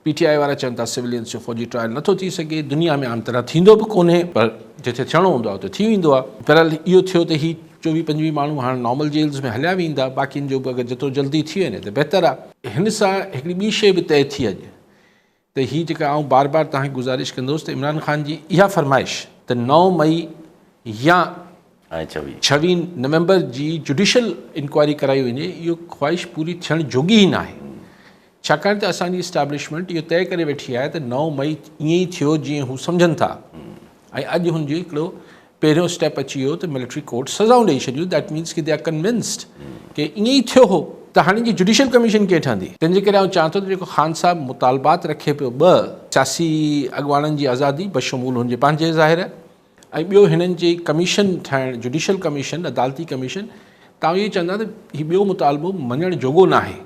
P ٽي آء وارا چون ٿا سولينز جو فوجي ٽرائل نٿو ٿي سگهي، دنيا ۾ عام طرح ٿيندو به ڪونهي پر جتي ٿيڻو هوندو آهي اتي ٿي ويندو آهي. بهرحال اهو ٿيو ته هي چوويهه پنجويهه ماڻهو هاڻ نارمل جيلز ۾ هليا ويندا، باقين جو به اگر جيترو جلدي ٿي وڃي ته بهتر آهي. هن سان هڪڙي ٻي شيء به طئي ٿي اڄ ته هي جيڪا آئون بار بار توهان کي گذارش ڪندو هوس ته عمران خان جي اها فرمائش ته نو مئي يا ڇويهه نومبر جي جڊيشل انڪوائري ڪرائي وڃي اهو خواهش پوري ٿيڻ جوڳي ئي ناهي ڇاڪاڻ ته اسان جي اسٽيبلشمينٽ اهو طئي ڪري ويٺي آهي ته نو مئي ائين ئي ٿيو جيئن هو سمجهن ٿا ۽ اڄ هن جو هڪڙو پهريون اسٽيپ اچي ويو ته ملٽري ڪورٽ سزائون ڏئي ڇڏيون that means K the R convinced ڪي ائين ئي ٿيو هو ته هاڻي جي جڊيشل ڪميشن ڪيئن ٺهندي تنهن جي ڪري آئون چاهان ٿو ته جيڪو خان صاحب مطالبات رکي پيو ٻه سياسي اڳواڻن جي آزادي بشمول هن جي پنهنجي ظاهر ۽ ٻيو هنن جي ڪميشن ٺاهڻ جڊيشل ڪميشن عدالتي ڪميشن ته آئون اهو چوندان ته هي ٻيو مطالبو مڃڻ جوڳو ناهي.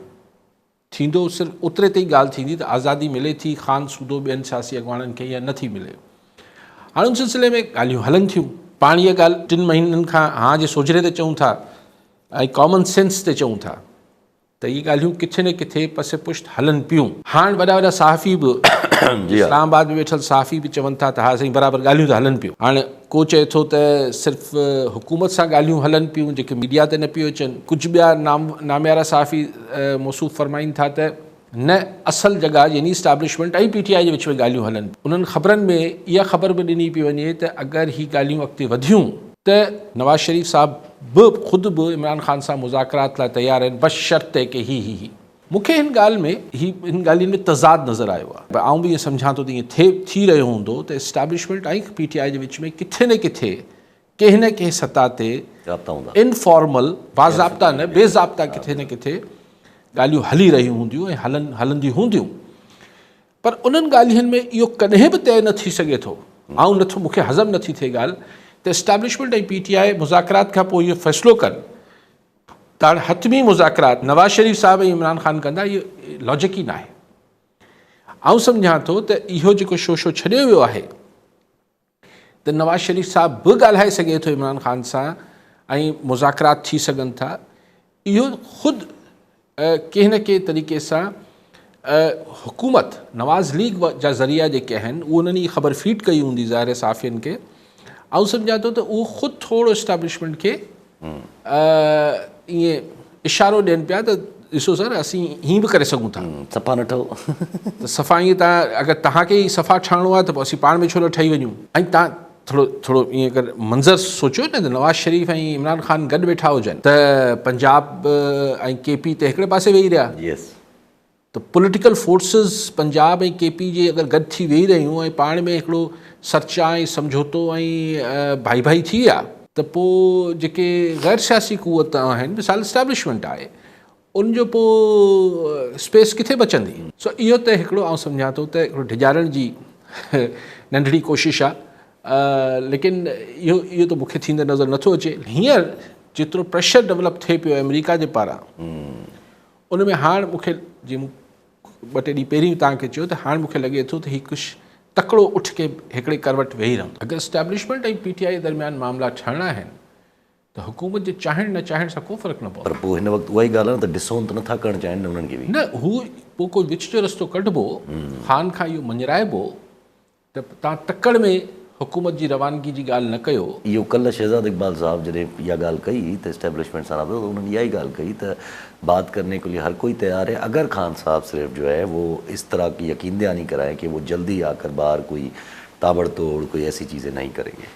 ٿيندو صرف اوتري تي ئي ڳالهه ٿيندي ته آزادي ملي ٿي خان سوڌو ٻين سياسي اڳواڻن کي يا نه ٿي ملي. هاڻ ان سلسلي ۾ ڳالهيون هلن ٿيون. پاڻ اها ڳالهه ٽن مهينن کان هان جي سوجهري تي چئون ٿا ۽ ڪامن سينس تي چئون ٿا ته اهي ڳالهيون ڪٿي نه ڪٿي پس پشت هلن پيون. هاڻ وڏا وڏا صحافي به اسلام آباد ۾ ويٺل صحافي به چون ٿا ته ها سائين برابر ڳالهيون ته هلن پيون. هاڻ ڪو چئي ٿو ته صرف حڪومت سان ڳالهيون هلن پيون جيڪي ميڊيا تي نه پيون اچن. ڪجهه ٻيا ناميارا صحافي موصوف فرمائين ٿا ته نه اصل جڳهه يعني اسٽيبلشمينٽ ۽ پي ٽي آء جي وچ ۾ ڳالهيون هلن پيون. انهن خبرن ۾ اها خبر به ڏني پئي وڃي ته اگر هي ڳالهيون اڳتي وڌيون ته نواز شريف صاحب به خود به عمران خان سان مذاڪرات لاء تيار آهن بشرطيڪ هي هي هي. مون کي هن ڳالهه ۾ هي هن ڳالهين ۾ تضاد نظر آيو آهي. پر آئون به ائين سمجهان ٿو ته ائين ٿئي ٿي رهيو هوندو ته اسٽيبلشمينٽ ۽ پي ٽي آء جي وچ ۾ ڪٿي نه ڪٿي ڪنهن نه ڪنهن سطح تي انفارمل باضابطا نه بي ضابطا ڪٿي نه ڪٿي ڳالهيون هلي رهيون هونديون ۽ هلن هلنديون هونديون پر انهن ڳالهين ۾ اهو ڪڏهن به طئي نه ٿي سگهي ٿو آئون نٿو مون کي هضم نٿي ٿئي ڳالهه ته اسٽيبلشمينٽ ۽ پي ٽي آء مذاڪرات کان پوء اهو فيصلو ڪن ته هاڻ حتمي مذاڪرات نواز شريف صاحب ۽ عمران خان ڪندا اهو لاجڪ ئي ناهي. آئون سمجهان ٿو ته اهو جيڪو شوشو ڇڏيو ويو آهي ته نواز شريف صاحب به ڳالهائي سگهي ٿو عمران خان سان ۽ مذاڪرات ٿي سگهن ٿا اهو خود ڪنهن نه ڪنهن طريقي سان حڪومت نواز ليگ جا ذريعا جيڪي آهن اهو انهن هي خبر فيڊ ڪئي هوندي ظاهر صحافين کي آئون سمجهان ٿو ته اهو خود ٿورو اسٽيبلشمينٽ کي ائين اشارو ڏين پيا ته ڏسو سر اسين هيئن به ڪري سگهون ٿا. صفا نه ٺهو. ته صفا ائين تان اگر توهان کي ئي صفا ٺهڻو آهي ته پوء اسين پاڻ ۾ ڇو نه ٺهي وڃون. ۽ تان ٿورو ٿورو ائين اگر منظر سوچيو نه ته نواز شريف ۽ عمران خان گڏ ويٺا هجن ته پنجاب ۽ ڪي پي ته هڪڙي پاسي ويهي رهيا. ته پوليٽيڪل فورسز پنجاب ۽ ڪي پي جي اگر گڏ ٿي ويهي رهيون ۽ پاڻ ۾ هڪڙو سرچا ۽ سمجهوتو ۽ ڀائي ڀائي ٿي ويا ته پوء جيڪي غير سياسي قوت آهن مثال اسٽيبلشمينٽ آهي ان جو پوء اسپيس ڪٿي بچندي. سو اهو ته هڪڙو آئون سمجهان ٿو ته هڪڙو ڊيڄارڻ جي ننڍڙي ڪوشش آهي ليڪن اهو اهو ته مون کي ٿيندي نظر نٿو اچي. هينئر جيترو پريشر ڊولپ ٿئي پيو آمريڪا جي پاران ان ۾ هاڻ مون کي جيئن مون ٻه ٽي ڏينهن پهرين به توهان کي چيو ته هاڻ مون کي لڳي ٿو ته هي ڪجهه تڪڙو اٺ کي هڪڙي ڪر وٽ ويهي رهندو. اگر اسٽيبلشمينٽ ۽ پي ٽي آء درميان معاملا ٺهڻا آهن ته حڪومت جي چاهڻ نه چاهڻ سان ڪو فرق نه پوندو. پر پوء هن وقت اها ئي ڳالهه آهي نه ته ڊسون ته نٿا ڪرڻ چاهين نه انهن کي به. نه هو پوء ڪو وچ جو رستو ڪڍبو، خان کان اهو مڃرائبو ته توهان تڪڙ ۾ حڪومت جي روانگي جي ڳالهه نه ڪيو. اهو ڪلهه شهزاد اقبال صاحب جڏهن اها ڳالهه ڪئي ته اسٽيبلشمينٽ سان رابطو ته انهن اها ئي ڳالهه ڪئي ته بات ڪرني ڪي لئي هر ڪوئي تيار هي اگر خان صاحب صرف جو هي وو اس طرح ڪي يقين دهاني ڪرائين ڪي وو جلدي آڪر باهر ڪوئي تابڙ توڙ ڪوئي ايسي چيزين نهين ڪرين گي.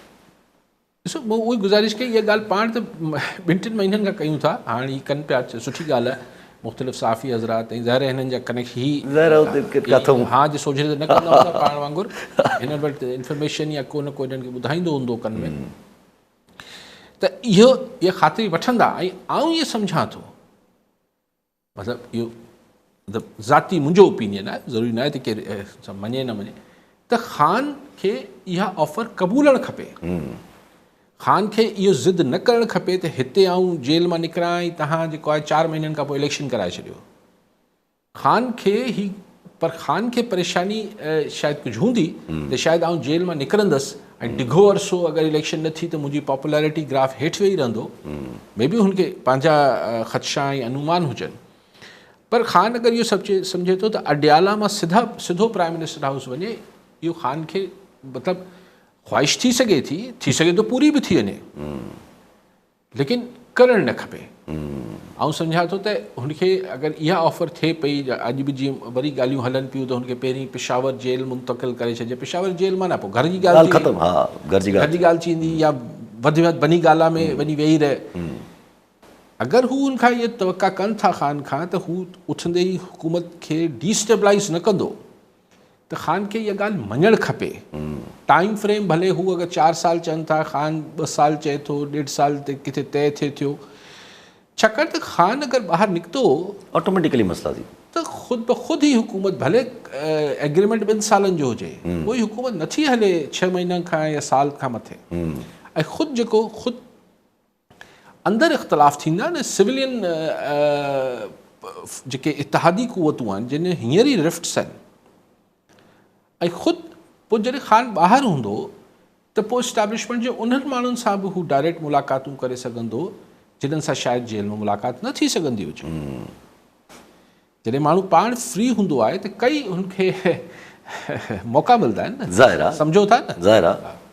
ڏسو مون اهو ئي گذارش ڪئي اها ڳالهه پاڻ ته ٻن ٽن مهينن کان ڪيون ٿا هاڻ هي ڪن پيا سٺي ڳالهه آهي مختلف صحافي حضرات ۽ ظاهر آهي هنن جا ڪنيڪش هي ظاهر آهي اتي ڪاٿو ها جي سوجهري ته نه ڪندا هوندا پاڻ وانگر هنن وٽ انفارميشن يا ڪو نه ڪو هنن کي ٻڌائيندو هوندو ڪن ۾ ته اهو اها خاطري وٺندا ۽ آئون ائين سمجهان ٿو مطلب اهو مطلب ذاتي منهنجو اوپينين آهي ضروري ناهي ته ڪير مڃي نه مڃي ته خان کي اها آفر قبولڻ کپي خان کي اهو ضد نه ڪرڻ کپي ته هتي آئون جيل مان نڪران ۽ تهان جيڪو آهي چار مهينن کان پوء اليڪشن ڪرائي ڇڏيو خان کي هي پر خان کي پريشاني شايد ڪجهه هوندي ته شايد آئون جيل مان نڪرندس ۽ ڊگهو عرصو اگر اليڪشن نه ٿي ته منهنجي پاپولرٽي گراف هيٺ ويهي رهندو مي بي هن کي پنهنجا خدشا ۽ انومان هجن. پر خان اگر اهو سمجهي ٿو ته اڊيالا مان سڌا سڌو پرائم منسٽر هائوس وڃي، اهو خان کي مطلب خواهش ٿي سگهي ٿي، ٿي سگهي ٿو پوري به ٿي وڃي، ليڪن ڪرڻ نه کپي. آئون سمجهان ٿو ته هن کي اگر اها آفر ٿئي پئي، اڄ به جيئن وري ڳالهيون هلن پيون ته هن کي پهرين پشاور جيل منتقل ڪري ڇڏجي، پشاور جيل معنيٰ پوء گهر جي ڳالهه ٿي ختم، ها گهر جي ڳالهه ٿي ويندي يا وڌ ۾ وڌ بني گالا ۾ وڃي ويهي رهي. اگر هو ان کان اها توقع ڪن ٿا خان کان ته هو اٿندي ئي حڪومت کي ڊي اسٽيبلائيز نه ڪندو ته خان کي اها ڳالهه مڃڻ کپي. ٽائيم فريم ڀلي هو اگر چار سال چون ٿا، خان ٻه سال چئي ٿو، ڏيڍ سال تي ڪٿي طئي ٿئي ٿيو. ڇاڪاڻ ته خان اگر ٻاهر نڪتو آٽوميٽيڪلي مسئلا ٿي ته خود بخود هي حڪومت ڀلي ايگريمينٽ ٻن سالن جو هجي، پوء حڪومت نٿي هلي ڇهه مهينن کان يا سال کان مٿي ۽ خود جيڪو خود اندر اختلاف ٿيندا نه سولين جيڪي اتحادي قوتون آهن جن هينئر ئي رفٽس آهن ۽ خود پوء جڏهن خان ٻاهر هوندو ته پوء اسٽيبلشمينٽ جي انهن ماڻهن سان به هو ڊائريڪٽ ملاقاتون ڪري سگهندو جنھن سان شايد جيل ۾ ملاقات نه ٿي سگهندي هجي. جڏهن ماڻهو پاڻ فري هوندو آهي ته ڪئي هن کي موقعا ملدا آهن نه. ظاهر آهي. سمجهو ٿا نه. ظاهر آهي.